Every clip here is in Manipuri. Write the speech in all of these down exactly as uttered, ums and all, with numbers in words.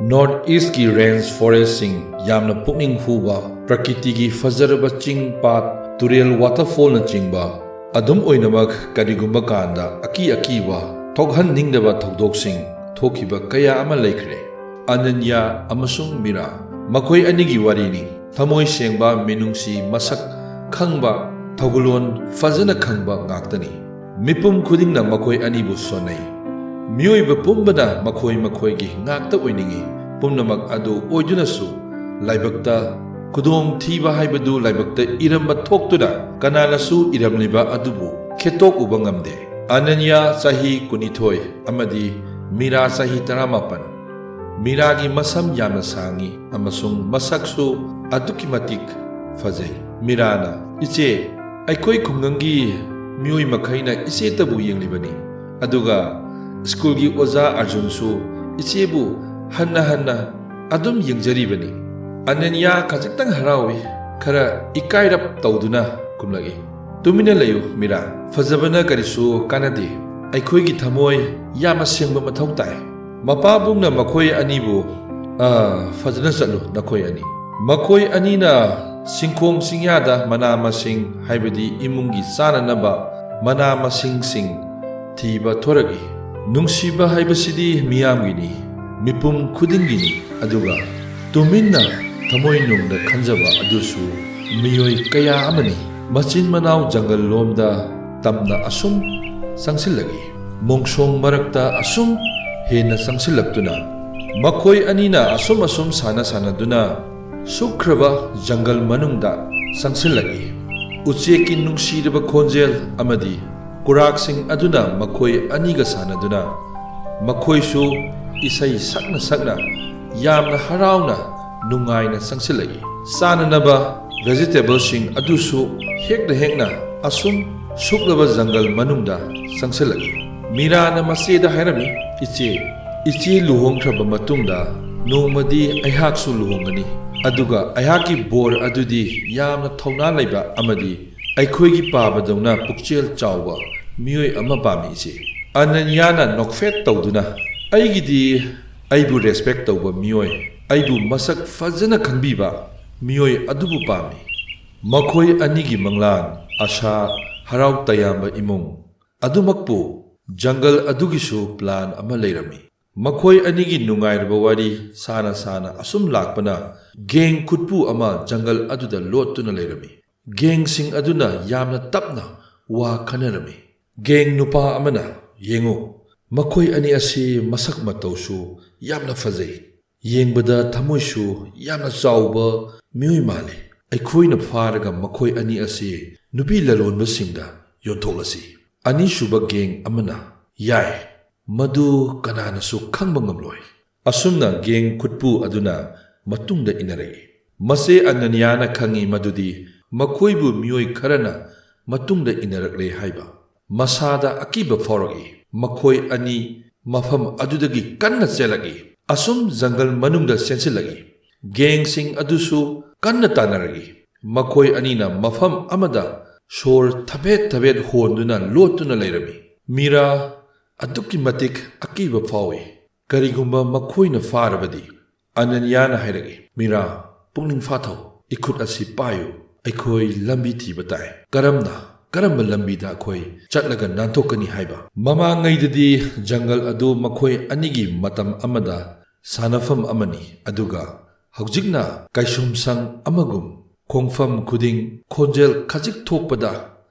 ꯅꯣꯔꯠ ꯏꯁꯀꯤ ꯔꯦꯟꯖ ꯐꯣꯔꯦꯁꯁꯤꯡ, ꯌꯥꯝꯅ ꯄꯨꯛꯅꯤꯡ ꯍꯨꯕ ꯄ꯭ꯔꯀꯤꯇꯤꯒꯤ ꯐꯖꯔꯕ ꯆꯤꯡ ꯄꯥꯠ, ꯇꯨꯔꯦꯜ ꯋꯥꯇꯔꯐꯣꯜꯅꯆꯤꯡꯕ, ꯑꯗꯨꯝ ꯑꯣꯏꯅꯃꯛ ꯀꯔꯤꯒꯨꯝꯕ ꯀꯥꯟꯗ ꯑꯀꯤ ꯑꯀꯤꯕ ꯊꯣꯛꯍꯟꯅꯤꯡꯗꯕ ꯊꯧꯗꯣꯛꯁꯤꯡ ꯊꯣꯛꯈꯤꯕ ꯀꯌꯥ ꯑꯃ ꯂꯩꯈ꯭ꯔꯦ꯫ ꯑꯅꯟꯌꯥ ꯑꯃꯁꯨꯡ ꯃꯤꯔꯥ, ꯃꯈꯣꯏ ꯑꯅꯤꯒꯤ ꯋꯥꯔꯤꯅꯤ꯫ ꯊꯃꯣꯏ ꯁꯦꯡꯕ, ꯃꯤꯅꯨꯡꯁꯤ, ꯃꯁꯛ ꯈꯪꯕ, ꯊꯧꯒꯜꯂꯣꯟ ꯐꯖꯅ ꯈꯪꯕ ꯉꯥꯛꯇꯅꯤ꯫ ꯃꯤꯄꯨꯝ ꯈꯨꯗꯤꯡꯅ ꯃꯈꯣꯏ ꯑꯅꯤꯕꯨ ꯁꯣꯟꯅꯩ꯫ ꯃꯤꯑꯣꯏꯕ ꯄꯨꯝꯕꯅ ꯃꯈꯣꯏ ꯃꯈꯣꯏꯒꯤ ꯉꯥꯛꯇ ꯑꯣꯏꯅꯤꯡꯏ꯫ ꯄꯨꯝꯅꯃꯛ ꯑꯗꯨ ꯑꯣꯏꯗꯨꯅꯁꯨ, ꯂꯥꯏꯕꯛꯇ ꯈꯨꯗꯣꯡ ꯊꯤꯕ ꯍꯥꯏꯕꯗꯨ ꯂꯥꯏꯕꯛꯇ ꯏꯔꯝꯕ ꯊꯣꯛꯇꯨꯅ ꯀꯅꯥꯅꯁꯨ ꯏꯔꯝꯂꯤꯕ ꯑꯗꯨꯕꯨ ꯈꯦꯠꯇꯣꯛꯎꯕ ꯉꯝꯗꯦ꯫ ꯑꯅꯟꯌꯥ ꯆꯍꯤ ꯀꯨꯟꯅꯤꯊꯣꯏ ꯑꯃꯗꯤ ꯃꯤꯔꯥ ꯆꯍꯤ ꯇꯔꯥꯃꯥꯄꯟ꯫ ꯃꯤꯔꯥꯒꯤ ꯃꯁꯝ ꯌꯥꯝꯅ ꯁꯥꯡꯏ ꯑꯃꯁꯨꯡ ꯃꯁꯛꯁꯨ ꯑꯗꯨꯛꯀꯤ ꯃꯇꯤꯛ ꯐꯖꯩ꯫ ꯃꯤꯔꯥꯅ, "ꯏꯆꯦ, ꯑꯩꯈꯣꯏ ꯈꯨꯡꯒꯪꯒꯤ ꯃꯤꯑꯣꯏ ꯃꯈꯩꯅ ꯏꯆꯦꯇꯕꯨ ꯌꯦꯡꯂꯤꯕꯅꯤ, ꯑꯗꯨꯒ ꯁ꯭ꯀꯨꯜꯒꯤ ꯑꯣꯖꯥ ꯑꯔꯖꯨꯟꯁꯨ ꯏꯆꯦꯕꯨ ꯍꯟꯅ ꯍꯟꯅ ꯑꯗꯨꯝ ꯌꯦꯡꯖꯔꯤꯕꯅꯤ꯫" ꯑꯅꯟꯌꯥ ꯈꯖꯤꯛꯇꯪ ꯍꯔꯥꯎꯏ, ꯈꯔ ꯏꯀꯥꯏꯔꯞ ꯇꯧꯗꯨꯅ ꯈꯨꯝꯂꯛꯏ, "ꯇꯨꯃꯤꯟꯅ ꯂꯩꯌꯨ ꯃꯤꯔꯥ, ꯐꯖꯕꯅ ꯀꯔꯤꯁꯨ ꯀꯥꯟꯅꯗꯦ꯫ ꯑꯩꯈꯣꯏꯒꯤ ꯊꯃꯣꯏ ꯌꯥꯝꯅ ꯁꯦꯡꯕ ꯃꯊꯧ ꯇꯥꯏ꯫" ꯃꯄꯥꯕꯨꯡꯅ ꯃꯈꯣꯏ ꯑꯅꯤꯕꯨ, "ꯑꯥ, ꯐꯖꯅ ꯆꯠꯂꯨ ꯅꯈꯣꯏ ꯑꯅꯤ꯫" ꯃꯈꯣꯏ ꯑꯅꯤꯅ ꯆꯤꯡꯈꯣꯡ ꯆꯤꯡꯌꯥꯗ ꯃꯅꯥ ꯃꯁꯤꯡ, ꯍꯥꯏꯕꯗꯤ ꯏꯃꯨꯡꯒꯤ ꯆꯥꯅꯅꯕ ꯃꯅꯥ ꯃꯁꯤꯡꯁꯤꯡ ꯊꯤꯕ ꯊꯣꯔꯛꯏ꯫ ꯅꯨꯡꯁꯤꯕ ꯍꯥꯏꯕꯁꯤꯗꯤ ꯃꯤꯌꯥꯝꯒꯤꯅꯤ, ꯃꯤꯄꯨꯝ ꯈꯨꯗꯤꯡꯒꯤꯅꯤ, ꯑꯗꯨꯒ ꯇꯨꯃꯤꯟꯅ ꯊꯃꯣꯏꯅꯨꯡꯗ ꯈꯟꯖꯕ ꯑꯗꯨꯁꯨ ꯃꯤꯑꯣꯏ ꯀꯌꯥ ꯑꯃꯅꯤ꯫ ꯃꯆꯤꯟ ꯃꯅꯥꯎ ꯖꯪꯒꯜ ꯂꯣꯝꯗ ꯇꯝꯅ ꯑꯁꯨꯝ ꯆꯪꯁꯤꯜꯂꯛꯏ꯫ ꯃꯣꯡꯁꯣꯡ ꯃꯔꯛꯇ ꯑꯁꯨꯝ ꯍꯦꯟꯅ ꯆꯪꯁꯤꯜꯂꯛꯇꯨꯅ, ꯃꯈꯣꯏ ꯑꯅꯤꯅ ꯑꯁꯨꯝ ꯑꯁꯨꯝ ꯁꯥꯟꯅ ꯁꯥꯟꯅꯗꯨꯅ ꯁꯨꯛꯈ꯭ꯔꯕ ꯖꯪꯒꯜ ꯃꯅꯨꯡꯗ ꯆꯪꯁꯤꯜꯂꯛꯏ꯫ ꯎꯆꯦꯛꯀꯤ ꯅꯨꯡꯁꯤꯔꯕ ꯈꯣꯟꯖꯦꯜ ꯑꯃꯗꯤ ꯀꯨꯔꯥꯛꯁꯤꯡ ꯑꯗꯨꯅ ꯃꯈꯣꯏ ꯑꯅꯤꯒ ꯁꯥꯟꯅꯗꯨꯅ, ꯃꯈꯣꯏꯁꯨ ꯏꯁꯩ ꯁꯛꯅ ꯁꯛꯅ ꯌꯥꯝꯅ ꯍꯔꯥꯎꯅ ꯅꯨꯡꯉꯥꯏꯅ ꯆꯪꯁꯤꯜꯂꯛꯏ꯫ ꯆꯥꯅꯅꯕ ꯚꯦꯖꯤꯇꯦꯕꯜꯁꯤꯡ ꯑꯗꯨꯁꯨ ꯍꯦꯛꯅ ꯍꯦꯛꯅ ꯑꯁꯨꯝ ꯁꯨꯛꯂꯕ ꯖꯪꯒꯜ ꯃꯅꯨꯡꯗ ꯆꯪꯁꯤꯜꯂꯛꯏ꯫ ꯃꯤꯔꯥꯅ ꯃꯆꯦꯗ ꯍꯥꯏꯔꯝꯃꯤ, "ꯏꯆꯦ, ꯏꯆꯦ ꯂꯨꯍꯣꯡꯈ꯭ꯔꯕ ꯃꯇꯨꯡꯗ ꯅꯣꯡꯃꯗꯤ ꯑꯩꯍꯥꯛꯁꯨ ꯂꯨꯍꯣꯡꯒꯅꯤ, ꯑꯗꯨꯒ ꯑꯩꯍꯥꯛꯀꯤ ꯕꯣꯔ ꯑꯗꯨꯗꯤ ꯌꯥꯝꯅ ꯊꯧꯅꯥ ꯂꯩꯕ ꯑꯃꯗꯤ ꯑꯩꯈꯣꯏꯒꯤ ꯄꯥꯕꯗꯧꯅ ꯄꯨꯛꯆꯦꯜ ꯆꯥꯎꯕ ꯃꯤꯑꯣꯏ ꯑꯃ ꯄꯥꯝꯃꯤ, ꯏꯆꯦ꯫" ꯑꯅꯟꯌꯥꯅ ꯅꯣꯛꯐꯦꯠ ꯇꯧꯗꯨꯅ, "ꯑꯩꯒꯤꯗꯤ ꯑꯩꯕꯨ ꯔꯦꯁꯄꯦꯛ ꯇꯧꯕ ꯃꯤꯑꯣꯏ, ꯑꯩꯕꯨ ꯃꯁꯛ ꯐꯖꯅ ꯈꯪꯕꯤꯕ ꯃꯤꯑꯣꯏ ꯑꯗꯨꯕꯨ ꯄꯥꯝꯃꯤ꯫ ꯃꯈꯣꯏ ꯑꯅꯤꯒꯤ ꯃꯪꯂꯥꯟ, ꯑꯁꯥ, ꯍꯔꯥꯎ ꯇꯌꯥꯝꯕ ꯏꯃꯨꯡ ꯑꯗꯨꯃꯛꯄꯨ ꯖꯪꯒꯜ ꯑꯗꯨꯒꯤꯁꯨ ꯄ꯭ꯂꯥꯟ ꯑꯃ ꯂꯩꯔꯝꯃꯤ꯫ ꯃꯈꯣꯏ ꯑꯅꯤꯒꯤ ꯅꯨꯡꯉꯥꯏꯔꯕ ꯋꯥꯔꯤ ꯁꯥꯅ ꯁꯥꯅ ꯑꯁꯨꯝ ꯂꯥꯛꯄꯅ ꯒꯦꯡ ꯈꯨꯠꯄꯨ ꯑꯃ ꯖꯪꯒꯜ ꯑꯗꯨꯗ ꯂꯣꯠꯇꯨꯅ ꯂꯩꯔꯝꯃꯤ꯫ ꯒꯦꯡꯁꯤꯡ ꯑꯗꯨꯅ ꯌꯥꯝꯅ ꯇꯞꯅ ꯋꯥ ꯈꯟꯅꯔꯝꯃꯤ꯫ ꯒꯦꯡ ꯅꯨꯄꯥ ꯑꯃꯅ, "ꯌꯦꯡꯉꯨ, ꯃꯈꯣꯏ ꯑꯅꯤ ꯑꯁꯤ ꯃꯁꯛ ꯃꯇꯧꯁꯨ ꯌꯥꯝꯅ ꯐꯖꯩ, ꯌꯦꯡꯕꯗ ꯊꯃꯣꯏꯁꯨ ꯌꯥꯝꯅ ꯆꯥꯎꯕ ꯃꯤꯑꯣꯏ ꯃꯥꯜꯂꯤ꯫ ꯑꯩꯈꯣꯏꯅ ꯐꯥꯔꯒ ꯃꯈꯣꯏ ꯑꯅꯤ ꯑꯁꯤ ꯅꯨꯄꯤ ꯂꯂꯣꯟꯕꯁꯤꯡꯗ ꯌꯣꯟꯊꯣꯛꯂꯁꯤ꯫" ꯑꯅꯤꯁꯨꯕ ꯒꯦꯡ ꯑꯃꯅ, "ꯌꯥꯏ, ꯃꯗꯨ ꯀꯅꯥꯅꯁꯨ ꯈꯪꯕ ꯉꯝꯂꯣꯏ꯫" ꯑꯁꯨꯝꯅ ꯒꯦꯡ ꯈꯨꯠꯄꯨ ꯑꯗꯨꯅ ꯃꯇꯨꯡꯗ ꯏꯟꯅꯔꯛꯏ꯫ ꯃꯁꯦ ꯑꯅꯅꯤꯌꯥꯅ ꯈꯪꯏ ꯃꯗꯨꯗꯤ ꯃꯈꯣꯏꯕꯨ ꯃꯤꯑꯣꯏ ꯈꯔꯅ ꯃꯇꯨꯡꯗ ꯏꯟꯅꯔꯛꯂꯦ ꯍꯥꯏꯕ꯫ ꯃꯁꯥꯗ ꯑꯀꯤꯕ ꯐꯥꯎꯔꯛꯏ꯫ ꯃꯈꯣꯏ ꯑꯅꯤ ꯃꯐꯝ ꯑꯗꯨꯗꯒꯤ ꯀꯟꯅ ꯆꯦꯜꯂꯛꯏ꯫ ꯑꯁꯨꯝ ꯖꯪꯒꯜ ꯃꯅꯨꯡꯗ ꯆꯦꯟꯁꯤꯜꯂꯛꯏ꯫ ꯒꯦꯡꯁꯤꯡ ꯑꯗꯨꯁꯨ ꯀꯟꯅ ꯇꯥꯟꯅꯔꯛꯏ꯫ ꯃꯈꯣꯏ ꯑꯅꯤꯅ ꯃꯐꯝ ꯑꯃꯗ ꯁꯣꯔ ꯊꯕꯦꯠ ꯊꯕꯦꯠ ꯍꯣꯟꯗꯨꯅ ꯂꯣꯠꯇꯨꯅ ꯂꯩꯔꯝꯃꯤ꯫ ꯃꯤꯔꯥ ꯑꯗꯨꯛꯀꯤ ꯃꯇꯤꯛ ꯑꯀꯤꯕ ꯐꯥꯎꯏ꯫ "ꯀꯔꯤꯒꯨꯝꯕ ꯃꯈꯣꯏꯅ ꯐꯥꯔꯕꯗꯤ?" ꯑꯅꯅꯤꯌꯥꯅ ꯍꯥꯏꯔꯛꯏ, "ꯃꯤꯔꯥ, ꯄꯨꯛꯅꯤꯡ ꯐꯥꯊꯧ꯫ ꯏꯈꯨꯠ ꯑꯁꯤ ꯄꯥꯏꯌꯨ꯫ ꯑꯩꯈꯣꯏ ꯂꯝꯕꯤ ꯊꯤꯕ ꯇꯥꯏ꯫ ꯀꯔꯝꯅ, ꯀꯔꯝꯕ ꯂꯝꯕꯤꯗ ꯑꯩꯈꯣꯏ ꯆꯠꯂꯒ ꯅꯥꯟꯊꯣꯛꯀꯅꯤ ꯍꯥꯏꯕ?" ꯃꯃꯥꯡꯉꯩꯗꯗꯤ ꯖꯪꯒꯜ ꯑꯗꯨ ꯃꯈꯣꯏ ꯑꯅꯤꯒꯤ ꯃꯇꯝ ꯑꯃꯗ ꯁꯥꯟꯅꯐꯝ ꯑꯃꯅꯤ, ꯑꯗꯨꯒ ꯍꯧꯖꯤꯛꯅ ꯀꯩꯁꯨꯝꯁꯪ ꯑꯃꯒꯨꯝ, ꯈꯣꯡꯐꯝ ꯈꯨꯗꯤꯡ ꯈꯣꯟꯖꯦꯜ ꯈꯖꯤꯛ ꯊꯣꯛꯄꯗ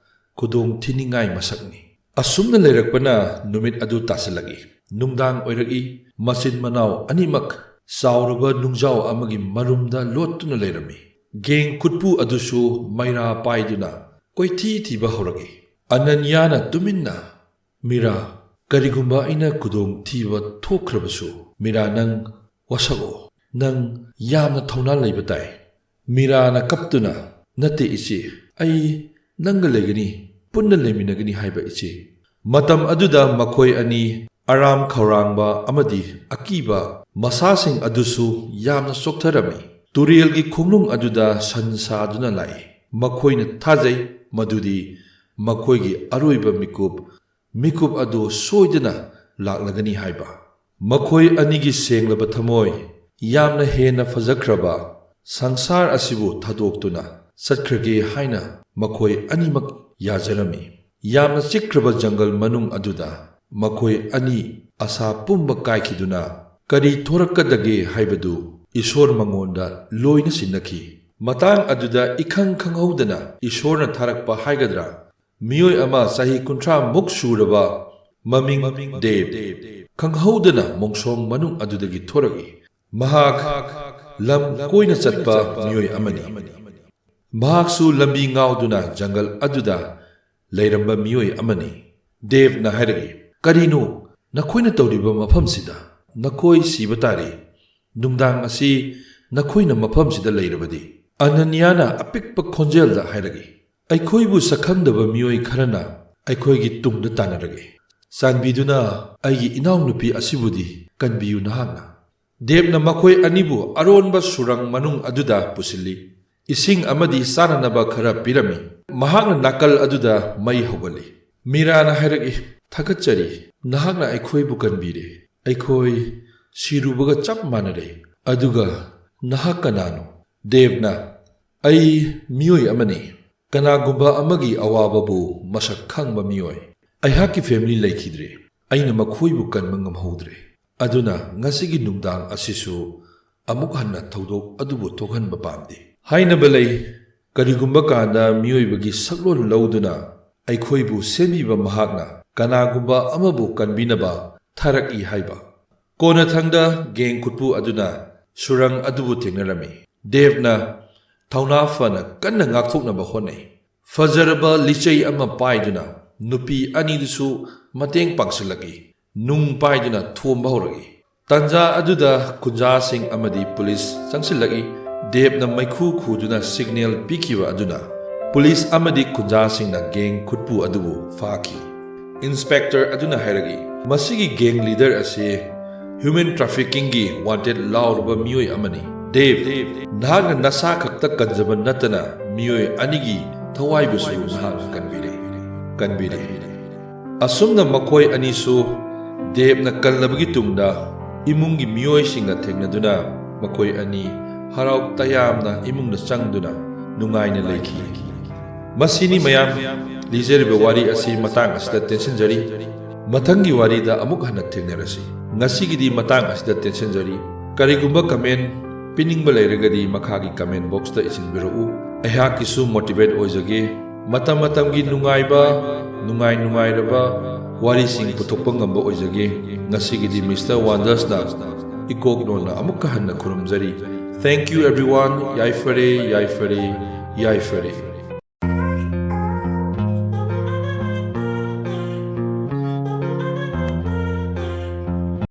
ꯈꯨꯗꯣꯡ ꯊꯤꯅꯤꯡꯉꯥꯏ ꯃꯁꯛꯅꯤ꯫ ꯑꯁꯨꯝꯅ ꯂꯩꯔꯛꯄꯅ ꯅꯨꯃꯤꯠ ꯑꯗꯨ ꯇꯥꯁꯤꯜꯂꯛꯏ꯫ ꯅꯨꯡꯗꯥꯡ ꯑꯣꯏꯔꯛꯏ꯫ ꯃꯆꯤꯟ ꯃꯅꯥꯎ ꯑꯅꯤꯃꯛ ꯆꯥꯎꯔꯕ ꯅꯨꯡꯖꯥꯎ ꯑꯃꯒꯤ ꯃꯔꯨꯝꯗ ꯂꯣꯠꯇꯨꯅ ꯂꯩꯔꯝꯃꯤ꯫ ꯒꯦꯡ ꯈꯨꯠꯄꯨ ꯑꯗꯨꯁꯨ ꯃꯩꯔꯥ ꯄꯥꯏꯗꯨꯅ ꯀꯣꯏꯊꯤ ꯊꯤꯕ ꯍꯧꯔꯛꯏ꯫ ꯑꯅꯟꯌꯥꯅ ꯇꯨꯃꯤꯟꯅ, "ꯃꯤꯔꯥ, ꯀꯔꯤꯒꯨꯝꯕ ꯑꯩꯅ ꯈꯨꯗꯣꯡ ꯊꯤꯕ ꯊꯣꯛꯈ꯭ꯔꯕꯁꯨ, ꯃꯤꯔꯥ, ꯅꯪ ꯋꯥꯁꯛꯑꯣ꯫ ꯅꯪ ꯌꯥꯝꯅ ꯊꯧꯅꯥ ꯂꯩꯕ ꯇꯥꯏ꯫" ꯃꯤꯔꯥꯅ ꯀꯞꯇꯨꯅ, "ꯅꯠꯇꯦ ꯏꯆꯦ, ꯑꯩ ꯅꯪꯒ ꯂꯩꯒꯅꯤ, ꯄꯨꯟꯅ ꯂꯩꯃꯤꯟꯅꯒꯅꯤ ꯍꯥꯏꯕ ꯏꯆꯦ꯫" ꯃꯇꯝ ꯑꯗꯨꯗ ꯃꯈꯣꯏ ꯑꯅꯤ ꯑꯔꯥꯝ ꯈꯧꯔꯥꯡꯕ ꯑꯃꯗꯤ ꯑꯀꯤꯕ ꯃꯁꯥꯁꯤꯡ ꯑꯗꯨꯁꯨ ꯌꯥꯝꯅ ꯆꯣꯛꯊꯔꯝꯃꯤ꯫ ꯇꯨꯔꯦꯜꯒꯤ ꯈꯣꯡꯅꯨꯡ ꯑꯗꯨꯗ ꯁꯟ ꯁꯥꯗꯨꯅ ꯂꯥꯛꯏ꯫ ꯃꯈꯣꯏꯅ ꯊꯥꯖꯩ ꯃꯗꯨꯗꯤ ꯃꯈꯣꯏꯒꯤ ꯑꯔꯣꯏꯕ ꯃꯤꯀꯨꯞ, ꯃꯤꯀꯨꯞ ꯑꯗꯨ ꯁꯣꯏꯗꯅ ꯂꯥꯛꯂꯒꯅꯤ ꯍꯥꯏꯕ꯫ ꯃꯈꯣꯏ ꯑꯅꯤꯒꯤ ꯁꯦꯡꯂꯕ ꯊꯃꯣꯏ, ꯌꯥꯝꯅ ꯍꯦꯟꯅ ꯐꯖꯈ꯭ꯔꯕ ꯁꯪꯁꯥꯔ ꯑꯁꯤꯕꯨ ꯊꯥꯗꯣꯛꯇꯨꯅ ꯆꯠꯈ꯭ꯔꯒꯦ ꯍꯥꯏꯅ ꯃꯈꯣꯏ ꯑꯅꯤꯃꯛ ꯌꯥꯖꯔꯝꯃꯤ꯫ ꯌꯥꯝꯅ ꯆꯤꯛꯈ꯭ꯔꯕ ꯖꯪꯒꯜ ꯃꯅꯨꯡ ꯑꯗꯨꯗ ꯃꯈꯣꯏ ꯑꯅꯤ ꯑꯁꯥ ꯄꯨꯝꯕ ꯀꯥꯏꯈꯤꯗꯨꯅ ꯀꯔꯤ ꯊꯣꯔꯛꯀꯗꯒꯦ ꯍꯥꯏꯕꯗꯨ ꯏꯁꯣꯔ ꯃꯉꯣꯟꯗ ꯂꯣꯏꯅ ꯁꯤꯟꯅꯈꯤ꯫ ꯃꯇꯥꯡ ꯑꯗꯨꯗ ꯏꯈꯪ ꯈꯪꯍꯧꯗꯅ ꯏꯁꯣꯔꯅ ꯊꯥꯔꯛꯄ ꯍꯥꯏꯒꯗ꯭ꯔꯥ, ꯃꯤꯑꯣꯏ ꯑꯃ ꯆꯍꯤ ꯀꯨꯟꯊ꯭ꯔꯥ ꯃꯨꯛ ꯁꯨꯔꯕ ꯃꯃꯤꯡ ꯗꯦꯕ, ꯈꯪꯍꯧꯗꯅ ꯃꯣꯡꯁꯣꯡ ꯃꯅꯨꯡ ꯑꯗꯨꯗꯒꯤ ꯊꯣꯔꯛꯏ꯫ ꯃꯍꯥꯛ ꯂꯝ ꯀꯣꯏꯅ ꯆꯠꯄ ꯃꯤꯑꯣꯏ ꯑꯃꯅꯤ꯫ ꯃꯍꯥꯛꯁꯨ ꯂꯝꯕꯤ ꯉꯥꯎꯗꯨꯅ ꯖꯪꯒꯜ ꯑꯗꯨꯗ ꯂꯩꯔꯝꯕ ꯃꯤꯑꯣꯏ ꯑꯃꯅꯤ꯫ ꯗꯦꯕꯅ ꯍꯥꯏꯔꯛꯏ, "ꯀꯔꯤꯅꯣ ꯅꯈꯣꯏꯅ ꯇꯧꯔꯤꯕ ꯃꯐꯝꯁꯤꯗ? ꯅꯈꯣꯏ ꯁꯤꯕ ꯇꯥꯔꯦ꯫ ꯅꯨꯡꯗꯥꯡ ꯑꯁꯤ ꯅꯈꯣꯏꯅ ꯃꯐꯝꯁꯤꯗ ꯂꯩꯔꯕꯗꯤ?" ꯑꯅꯅꯤꯌꯥꯅ ꯑꯄꯤꯛꯄ ꯈꯣꯟꯖꯦꯜꯗ ꯍꯥꯏꯔꯛꯏ, "ꯑꯩꯈꯣꯏꯕꯨ ꯁꯛꯈꯪꯗꯕ ꯃꯤꯑꯣꯏ ꯈꯔꯅ ꯑꯩꯈꯣꯏꯒꯤ ꯇꯨꯡꯗ ꯇꯥꯟꯅꯔꯛꯏ꯫ ꯆꯥꯟꯕꯤꯗꯨꯅ ꯑꯩꯒꯤ ꯏꯅꯥꯎꯅꯨꯄꯤ ꯑꯁꯤꯕꯨꯗꯤ ꯀꯟꯕꯤꯌꯨ ꯅꯍꯥꯛꯅ꯫" ꯗꯦꯕꯅ ꯃꯈꯣꯏ ꯑꯅꯤꯕꯨ ꯑꯔꯣꯟꯕ ꯁꯨꯔꯪ ꯃꯅꯨꯡ ꯑꯗꯨꯗ ꯄꯨꯁꯤꯜꯂꯤ꯫ ꯏꯁꯤꯡ ꯑꯃꯗꯤ ꯆꯥꯅꯅꯕ ꯈꯔ ꯄꯤꯔꯝꯃꯤ꯫ ꯃꯍꯥꯛꯅ ꯅꯥꯀꯜ ꯑꯗꯨꯗ ꯃꯩ ꯍꯧꯒꯠꯂꯤ꯫ ꯃꯤꯔꯥꯅ ꯍꯥꯏꯔꯛꯏ, "ꯊꯥꯒꯠꯆꯔꯤ, ꯅꯍꯥꯛꯅ ꯑꯩꯈꯣꯏꯕꯨ ꯀꯟꯕꯤꯔꯦ꯫ ꯑꯩꯈꯣꯏ ꯁꯤꯔꯨꯕꯒ ꯆꯞ ꯃꯥꯟꯅꯔꯦ꯫ ꯑꯗꯨꯒ ꯅꯍꯥꯛ ꯀꯅꯥꯅꯣ?" ꯗꯦꯕꯅ, "ꯑꯩ ꯃꯤꯑꯣꯏ ꯑꯃꯅꯤ꯫ ꯀꯅꯥꯒꯨꯝꯕ ꯑꯃꯒꯤ ꯑꯋꯥꯕꯕꯨ ꯃꯁꯛ ꯈꯪꯕ ꯃꯤꯑꯣꯏ꯫ ꯑꯩꯍꯥꯛꯀꯤ ꯐꯦꯃꯤꯂꯤ ꯂꯩꯈꯤꯗ꯭ꯔꯦ꯫ ꯑꯩꯅ ꯃꯈꯣꯏꯕꯨ ꯀꯟꯕ ꯉꯝꯍꯧꯗ꯭ꯔꯦ꯫ ꯑꯗꯨꯅ ꯉꯁꯤꯒꯤ ꯅꯨꯡꯗꯥꯡ ꯑꯁꯤꯁꯨ ꯑꯃꯨꯛ ꯍꯟꯅ ꯊꯧꯗꯣꯛ ꯑꯗꯨꯕꯨ ꯊꯣꯛꯍꯟꯕ ꯄꯥꯝꯗꯦ꯫ ꯍꯥꯏꯅꯕ ꯂꯩ, ꯀꯔꯤꯒꯨꯝꯕ ꯀꯥꯟꯗ ꯃꯤꯑꯣꯏꯕꯒꯤ ꯁꯛꯂꯣꯟ ꯂꯧꯗꯨꯅ ꯑꯩꯈꯣꯏꯕꯨ ꯁꯦꯝꯕꯤꯕ ꯃꯍꯥꯛꯅ ꯀꯅꯥꯒꯨꯝꯕ ꯑꯃꯕꯨ ꯀꯟꯕꯤꯅꯕ ꯊꯥꯔꯛꯏ ꯍꯥꯏꯕ꯫" ꯀꯣꯟꯅꯊꯪꯗ ꯒꯦꯡ ꯈꯨꯠꯄꯨ ꯑꯗꯨꯅ ꯁꯨꯔꯪ ꯑꯗꯨꯕꯨ ꯊꯦꯡꯅꯔꯝꯃꯤ꯫ ꯗꯦꯕꯅ ꯊꯧꯅꯥ ꯐꯅ ꯀꯟꯅ ꯉꯥꯛꯊꯣꯛꯅꯕ ꯍꯣꯠꯅꯩ꯫ ꯐꯖꯔꯕ ꯂꯤꯆꯩ ꯑꯃ ꯄꯥꯏꯗꯨꯅ ꯅꯨꯄꯤ ꯑꯅꯤꯗꯨꯁꯨ ꯃꯇꯦꯡ ꯄꯥꯡꯁꯤꯜꯂꯛꯏ꯫ ꯅꯨꯡ ꯄꯥꯏꯗꯨꯅ ꯊꯣꯝꯕ ꯍꯧꯔꯛꯏ꯫ ꯇꯥꯟꯖꯥ ꯑꯗꯨꯗ ꯈꯨꯟꯖꯥꯁꯤꯡ ꯑꯃꯗꯤ ꯄꯨꯂꯤꯁ ꯆꯪꯁꯤꯜꯂꯛꯏ꯫ ꯗꯦꯕꯅ ꯃꯩꯈꯨ ꯈꯨꯗꯨꯅ ꯁꯤꯒꯅꯦꯜ ꯄꯤꯈꯤꯕ ꯑꯗꯨꯅ ꯄꯨꯂꯤꯁ ꯑꯃꯗꯤ ꯈꯨꯟꯖꯥꯁꯤꯡꯅ ꯒꯦꯡ ꯈꯨꯠꯄꯨ ꯑꯗꯨꯕꯨ ꯐꯥꯈꯤ꯫ ꯏꯟꯁꯄꯦꯛꯇꯔ ꯑꯗꯨꯅ ꯍꯥꯏꯔꯛꯏ, "ꯃꯁꯤꯒꯤ ꯒꯦꯡ ꯂꯤꯗꯔ ꯑꯁꯤ ꯍ꯭ꯌꯨꯃꯦꯟ ꯇ꯭ꯔꯥꯐꯤꯀꯤꯡꯒꯤ ꯋꯥꯟꯇꯦꯗ ꯂꯥꯎꯔꯕ ꯃꯤꯑꯣꯏ ꯑꯃꯅꯤ꯫ ꯗꯦꯕ, ꯅꯍꯥꯛꯅ ꯅꯁꯥ ꯈꯛꯇ ꯀꯟꯖꯕ ꯅꯠꯇꯅ ꯃꯤꯑꯣꯏ ꯑꯅꯤꯒꯤ ꯊꯋꯥꯏꯕꯨꯁꯨ ꯅꯍꯥꯛꯅ ꯀꯟꯕꯤꯔꯦ, ꯀꯟꯕꯤꯔꯦ꯫" ꯑꯁꯨꯝꯅ ꯃꯈꯣꯏ ꯑꯅꯤꯁꯨ ꯗꯦꯕꯅ ꯀꯜꯂꯕꯒꯤ ꯇꯨꯡꯗ ꯏꯃꯨꯡꯒꯤ ꯃꯤꯑꯣꯏꯁꯤꯡꯒ ꯊꯦꯡꯅꯗꯨꯅ ꯃꯈꯣꯏ ꯑꯅꯤ ꯍꯔꯥꯎ ꯇꯌꯥꯝꯅ ꯏꯃꯨꯡꯗ ꯆꯪꯗꯨꯅ ꯅꯨꯡꯉꯥꯏꯅ ꯂꯩꯈꯤ꯫ ꯃꯁꯤꯅꯤ ꯃꯌꯥꯝ, ꯂꯤꯖꯔꯤꯕ ꯋꯥꯔꯤ ꯑꯁꯤ ꯃꯇꯥꯡ ꯑꯁꯤꯗ ꯇꯦꯟꯁꯤꯟꯖꯔꯤ꯫ ꯃꯊꯪꯒꯤ ꯋꯥꯔꯤꯗ ꯑꯃꯨꯛ ꯍꯟꯅ ꯊꯦꯡꯅꯔꯁꯤ꯫ ꯉꯁꯤꯒꯤꯗꯤ ꯃꯇꯥꯡ ꯑꯁꯤꯗ ꯇꯦꯟꯁꯤꯟꯖꯔꯤ꯫ ꯀꯔꯤꯒꯨꯝꯕ comment ꯄꯤꯅꯤꯡꯕ ꯂꯩꯔꯒꯗꯤ ꯃꯈꯥꯒꯤ comment boxꯇ ꯏꯁꯤꯟꯕꯤꯔꯛꯎ꯫ ꯑꯩꯍꯥꯛꯀꯤꯁꯨ motivate ꯑꯣꯏꯖꯒꯦ꯫ ꯃꯇꯝ ꯃꯇꯝꯒꯤ ꯅꯨꯡꯉꯥꯏꯕ, ꯅꯨꯡꯉꯥꯏ ꯅꯨꯡꯉꯥꯏꯔꯕ ꯋꯥꯔꯤꯁꯤꯡ ꯄꯨꯊꯣꯛꯄ ꯉꯝꯕ ꯑꯣꯏꯖꯒꯦ꯫ ꯉꯁꯤꯒꯤꯗꯤ Mister Wondersꯅ ꯏꯀꯣꯛ ꯅꯣꯟꯅ ꯑꯃꯨꯛꯀ ꯍꯟꯅ ꯈꯨꯔꯨꯝꯖꯔꯤ꯫ Thank you everyone. ꯌꯥꯏꯐꯔꯦ, ꯌꯥꯏꯐꯔꯦ, ꯌꯥꯏꯐꯔꯦ꯫